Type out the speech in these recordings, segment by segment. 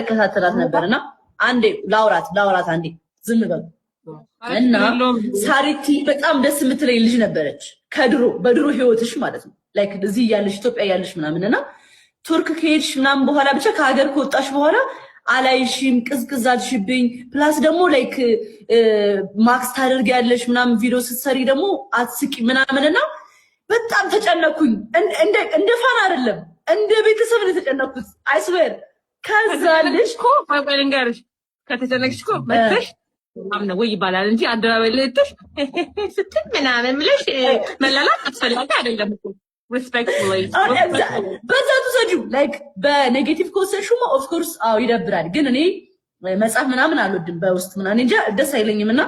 እከታተላት ነበር እና አንዴ ላውራት ላውራት፣ አንዴ ዝም በሉ። እና ሳሪቲ በጣም ደስ የምትለኝ ልጅ ነበረች፣ ከድሮ በድሮ ህይወትሽ ማለት ነው። Like እዚህ እያለሽ፣ ኢትዮጵያ እያለሽ ምናምን። እና ቱርክ ከሄድሽ ምናምን በኋላ፣ ብቻ ከሀገር ከወጣሽ በኋላ አላይሽም፣ ቅዝቅዝ አልሽብኝ። Plus ደግሞ like ማክስ ታደርጊያለሽ ምናምን፣ ቪዲዮ ስትሰሪ ደግሞ አትስቂ ምናምን እና በጣም ተጨነኩኝ። እንደ fan አይደለም፣ እንደ ቤተሰብ ነው የተጨነኩት። I swear። ከዛ ልጅ እኮ ቆይ ልንገርሽ፣ ከተጨነቅሽ እኮ መተሽ ምናምን ነው ወይ ይባላል እንጂ አደባባይ ላይ ወጥተሽ ስትል ምናምን ብለሽ መላላት አስፈላጊ አይደለም እኮ፣ respectfully። በዛ ትውሰጂው፣ like በ negative ከወሰድሽማ of course አዎ ይደብራል። ግን እኔ መጻፍ ምናምን አልወድም፣ በውስጥ ምናምን እንጃ ደስ አይለኝም። እና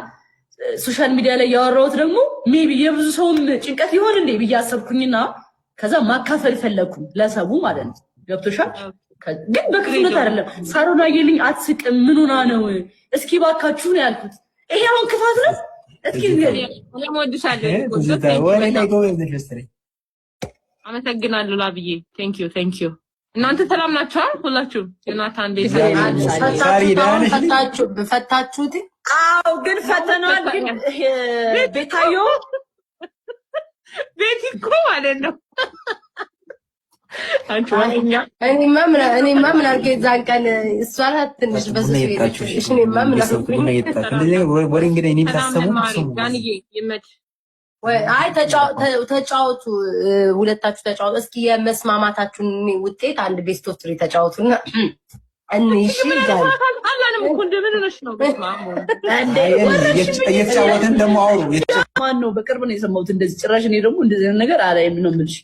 social media ላይ ያወራሁት ደግሞ maybe የብዙ ሰውም ጭንቀት ይሆን እንዴ ብዬ አሰብኩኝና ከዛ ማካፈል ፈለግኩኝ ለሰው ማለት ነው። ገብቶሻል? ግን በክፉነት አይደለም። ሳሮን አየልኝ አትስቅም፣ ምን ሆና ነው? እስኪ ባካችሁ ነው ያልኩት። ይሄ አሁን ክፋት ነው? እስኪ ንገሪኝ። እኔም እወድሻለሁ። ትዝታ ወሬ ላይ ጎበዝ ነሽ መሰለኝ። አመሰግናለሁ ላብዬ። Thank you, thank you። እናንተ ሰላም ናችኋል ሁላችሁም? ዮናታን ቤት ሳሪ ደህና ነሽ? ፈታችሁት? አዎ፣ ግን ፈተናዋል። ግን ቤታዮ ቤት እኮ ማለት ነው አንቺ ወሬኛ። እኔማ ምን አድርጌ፣ እዛን ቀን እሷ ናት ትንሽ በስሱ ቡና የጠጣችሁ? ሄደች። እኔማ ምን አልኩኝ? ቡና እየጠጣችሁ እንደዚህ ወሬ እንግዲህ እኔም ሰላም ታሰሙ ማሪ ስሙ። ዳንዬ ይመች። ወይ አይ ተጫወቱ፣ ሁለታችሁ ተጫወቱ። እስኪ የመስማማታችሁን ውጤት አንድ best of three ተጫወቱና እንይሽ ይላል። አላንም እኮ እንደምን ሆነሽ ነው? በስመ አብ ወልድ። እንዴ። እየተጫወትን ደግሞ አውሩ። ማን ነው? በቅርብ ነው የሰማሁት እንደዚህ ጭራሽ። እኔ ደግሞ እንደዚህ አይነት ነገር አላይም ነው የምልሽ።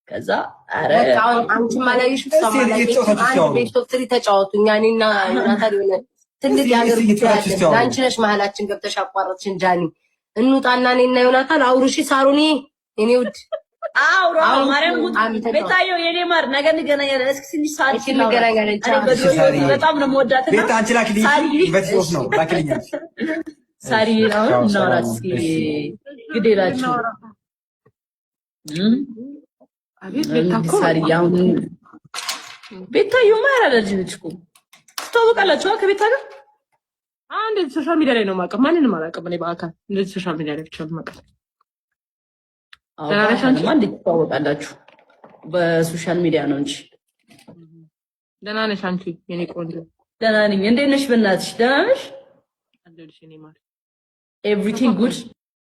ከዛ ኧረ በቃ አሁን አንቺም አላየሽም እሷም እስኪ አላየችም። እየተጫወታችሁ አንድ ሲያወሩ። Best of three ተጫወቱ። እኛ እኔና ዮናታን የሆነ ትልቅ እስኪ የሀገር እስኪ ጉዳይ እየተጫወታችሁ አለን። ሲያወሩ። አንቺ ነሽ መሀላችን ገብተሽ አቋረጥሽን። ጃኒ እንውጣና እኔና ዮናታን አውሩሺ። ሳሮኒ የኔ ውድ አውራ አሁን ማርያም ጉድ። አንተ ቤታዮ የኔ ማር ነገ እንገናኛለን። እስኪ ትንሽ ሰዓት እሺ፣ እንገናኛለን። ቻው። እኔ በድሮ ህይወቴ በጣም ነው የምወዳት እና ቤታ አንቺ ላኪልኝ። ሳሪ በጽሁፍ ነው ላኪልኝ አንቺ። ሳሪ አሁን ቻው፣ እናውራት ሰላም። እስኪ። እሺ። ግድ የላችሁ። አቤት ቤታ እኮ። ሳሪ አሁን ቤታዮ ያራዳ ልጅ ነች እኮ። ትተዋወቃላችሁ ከቤታ ጋር? እንደዚህ social media ላይ ነው የማውቀው። ማንንም አላውቅም እኔ በአካል፣ እንደዚህ social media ላይ ብቻ ነው የማውቀው። አዎ፣ ደህና ነሽ አንቺ? በአካልማ እንዴት ትተዋወቃላችሁ? በ social media ነው እንጂ። ደህና ነሽ አንቺ የኔ ቆንጆ? ደህና ነኝ። እንዴት ነሽ? በእናትሽ ደህና ነሽ? አለሁልሽ የኔ ማር። Everything good?